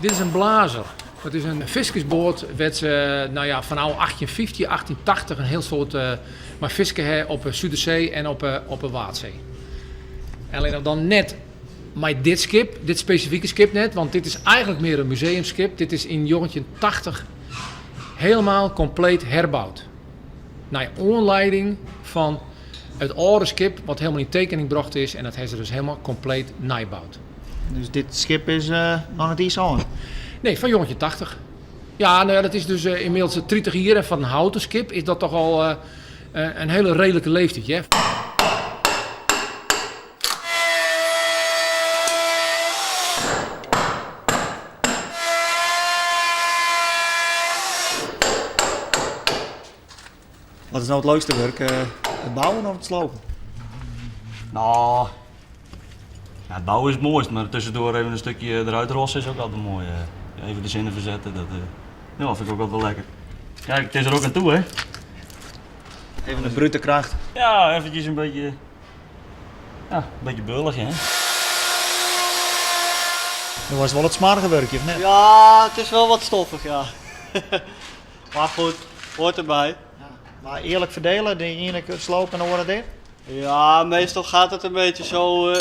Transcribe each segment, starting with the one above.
Dit is in blazer. Dat is in fiskersboat wêr't se nou ja, fanôf 1850, 1880 in hiel soad mei fiske ha op de Sudersee en op de Waadsee. Allinnich dan net mei dit skip, dit spesifike skip net, want dit is eigenlik mear in museumskip. Dit is yn 1980 helemaal kompleet herboud. Nei oanlieding fan it âlde skip wat helemaal yn tekening brocht is en dat ha se dus helemaal kompleet nijboud. Dus dit skip is noch net iens âld? Nee, fan 1980. Ja, nou ja, dat is dus ynmiddels 30 jier en foar in houten skip is dat toch al in hiele reedlike leeftiid, hear. Wat is no it leukste wurk? It bouwen of it slopen? No, ja, it bouwen is it moaist, mar tuskendoar even in stikje derút rosse is ek altyd moai. Even de sinne fersette, dat ja, fyn ik ek altyd wol lekker. Ja, it is der ek oan toe, hè. Even de brute kracht. Ja, eventjes in bytsje, ja, in bytsje bulligje, hè. No was it wol it smoarge wurkje, of net? Ja, it is wol wat stoffich, ja. Mar goed, hoort derby. Ja. Mar earlik ferdiele, de iene sloop en de oare dit? Ja, meestal gaat het een beetje zo. Uh,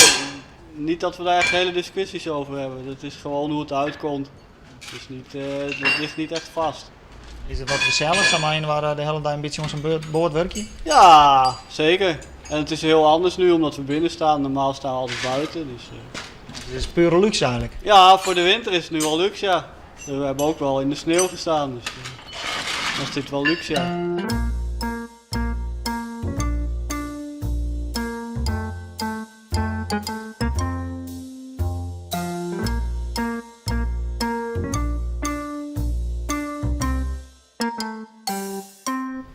niet dat we daar echt hele discussies over hebben. Dat is gewoon hoe het uitkomt. Het, is niet, uh, het ligt niet echt vast. Is it wat gesellich, sa mei-inoar de hiele dei in bytsje oan sa'n boat wurkje? Ja, zeker. En het is heel anders nu omdat we binnen staan. Normaal staan we altijd buiten. Dus, uh... Het is pure luxe eigenlijk. Ja, voor de winter is het nu al luxe, ja. We hebben ook wel in de sneeuw gestaan, dus uh, dan is dit wel luxe, ja.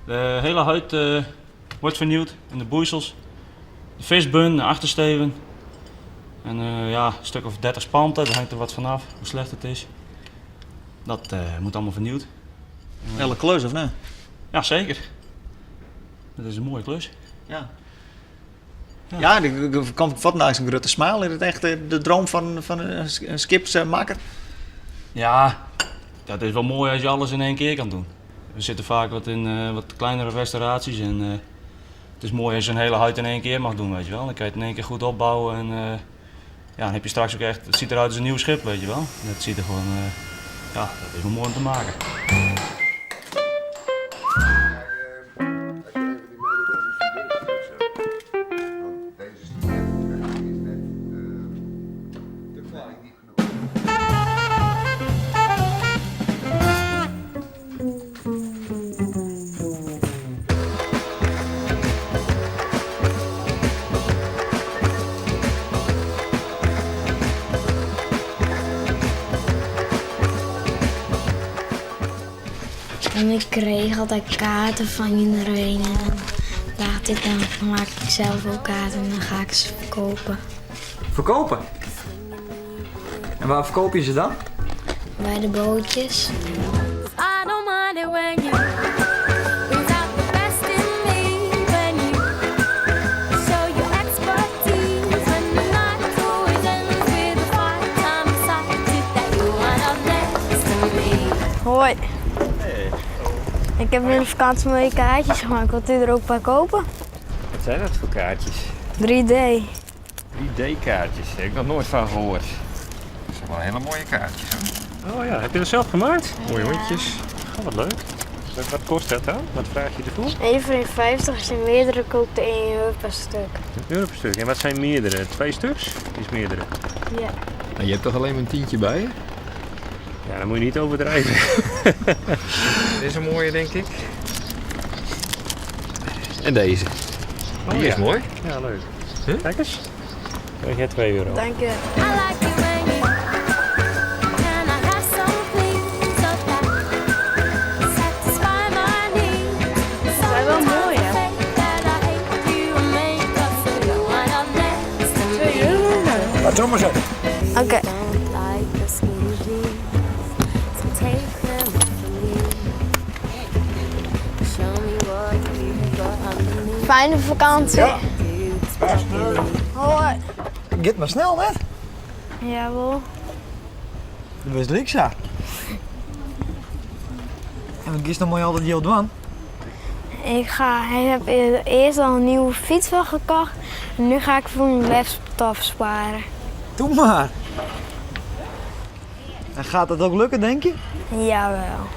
De hele huid uh, wordt vernieuwd en de boeisels, de visbun, de achtersteven. En uh, ja, een stuk of 30 spanten, daar hangt er wat vanaf, hoe slecht het is. Dat uh, moet allemaal vernieuwd. Hele klus, of net? Ja, zeker. Dat is in moaie klus. Ja. Ja, der komt wat nei in grutte smile. Is it echt de dream fan in skipsmakker? Ja, dat is wol moai as je alles yn ien kear kan dwaan. We sitte faak wat yn uh, wat kleinere restauraasjes en uh, it is moai as je in hiele huid yn ien kear mei dwaan, weet je wel. Dan kin je it yn ien kear goed opbouwe en uh, ja, dan ha je straks ek echt, it sjocht derút as in nij skip, weet je wel. Dat sjocht der gewoan, ja, dat is wol moai om te meitsjen. En ik kreeg altijd kaarten van iedereen. En dan dacht ik, dan maak ik zelf ook kaarten en dan ga ik ze verkopen. Verkopen? En wêr ferkeapje je se dan? By de boatjes. I don't mind it when you brings out the best in me when you show your expertise when the night always ends with a fight. I'm excited that you wind up next to me. Hoi. Ik heb in de vakantie mooie kaartjes gemaakt. Wilt u er ook een paar kopen? Wat zijn dat foar kaartsjes? 3D. 3D-kaartsjes, daar ha ik noch noait fan heard. Dat binne wol hiele moaie kaartsjes hoor. Oh ja, ha je dat sels makke? Moaie hûntsjes. Oh, wat leuk. Wat, wat kostet dat dan? Wat freegje je derfoar? 1,50 als je meerdere koopt, 1 euro per stuk. Een euro per stuk. En wat zijn meerdere? Twee stuks? Is meerdere. Ja. Nou, je hebt toch alleen maar een tientje bij je? Ja, dan moet je niet overdrijven. Dit is een mooie, denk ik. En deze. Oh, Die is ja. mooi. Ja, leuk. Huh? Kijk eens. Krijg jij 2 euro. Dank je. I like it when you can I have some please of that satisfy my needs. zijn wel mooi, hè? Sometimes I say that I hate you and make up so you wind up next to me. Laat zo maar zetten. Oké. Don't like the skinny jeans, so take them off for me. Show me what you've got underneath. Fijne vakantie. Ja. Hoi. Giet mar snel, hè? Jawel. Do wurdst ryk sa. En wat giest no mei al dat jild dwaan? Ik, ga, ik heb eerst al een nieuwe fiets wel gekocht. En nu ga ik voor mijn laptop sparen. Doe maar. En gaat dat ook lukken, denk je? Jawel.